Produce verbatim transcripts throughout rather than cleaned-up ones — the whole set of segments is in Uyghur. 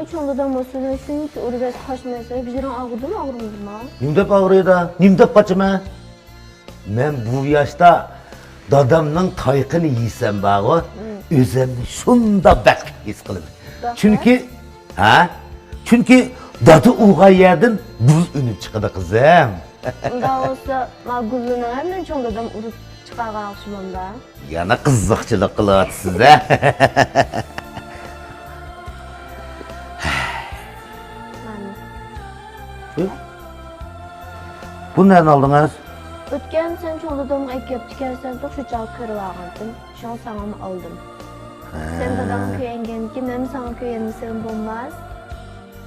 چوڭ دادام بولسا شۇنچە ئۇرۇۋەتسە قاچمايسەن، بېشىڭ ئاغرىدىمۇ، ئاغرىمىدىمۇ؟ نېمە دەپ ئاغرىيدۇ؟ نېمە دەپ قاچىمەن؟ مەن بۇ ياشتا دادامنىڭ تايىقىنى يېسەم بارغۇ، ئۆزۈمنى شۇنداق بەختلىك ھېس قىلىمەن. بەختلىك؟ چۈنكى، ھە؟ چۈنكى دادا ئۇرغان يەردىن گۈل ئۈنۈپ چىقىدۇ، قىزىم. ئۇنداق بولسا، ما گۈللىنىڭ ھەم مېنى چوڭ دادام ئۇرۇپ چىقارغان ئوخشىمامدا؟ يەنە قىزىقچىلىق قىلىۋاتىسىز، ھە؟ مانا. بۇ نەدىن ئالدىڭىز؟ ئۆتكەن سەن چوڭ دادامغا ئەكەپتىكەنسەن، شۇ چاغ كۆرۈۋالغانتىم. شۇڭا ساڭىمۇ ئالدىم. ھە. سەن داداڭغا كۆيۈنگەندىكىن، مەنمۇ ساڭا كۆيۈنمىسەم بولماس؟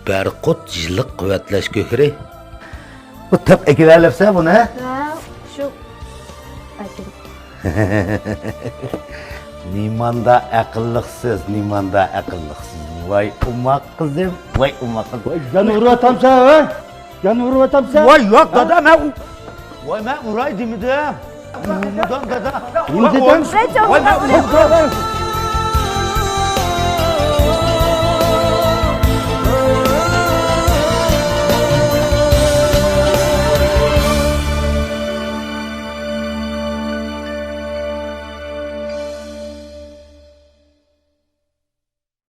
بەرقۇت يىللىق قۇۋۋەتلەش گۆھىرى. بۇ تاپ ئەكېلەلەپسە بۇنى، ھە؟ ھە، شۇ. ئەكېل. نېماندا ئەقىللىقسىز، نېماندا ئەقىللىقسىز. ۋاي ئوماق قىزىم، ۋاي ئوماق قىزىم. ۋاي، جان ئۇرۇۋاتامسەن، ھە؟ جان ئۇرۇۋاتامسەن؟ ۋاي ياق، ھە؟ دادا، مەن ئۇ-، ۋاي مەن ئۇراي دېمىدىم. دېمىدىم، دادا. نېمە دېدىڭ؟ ۋاي مەن ئۇراي.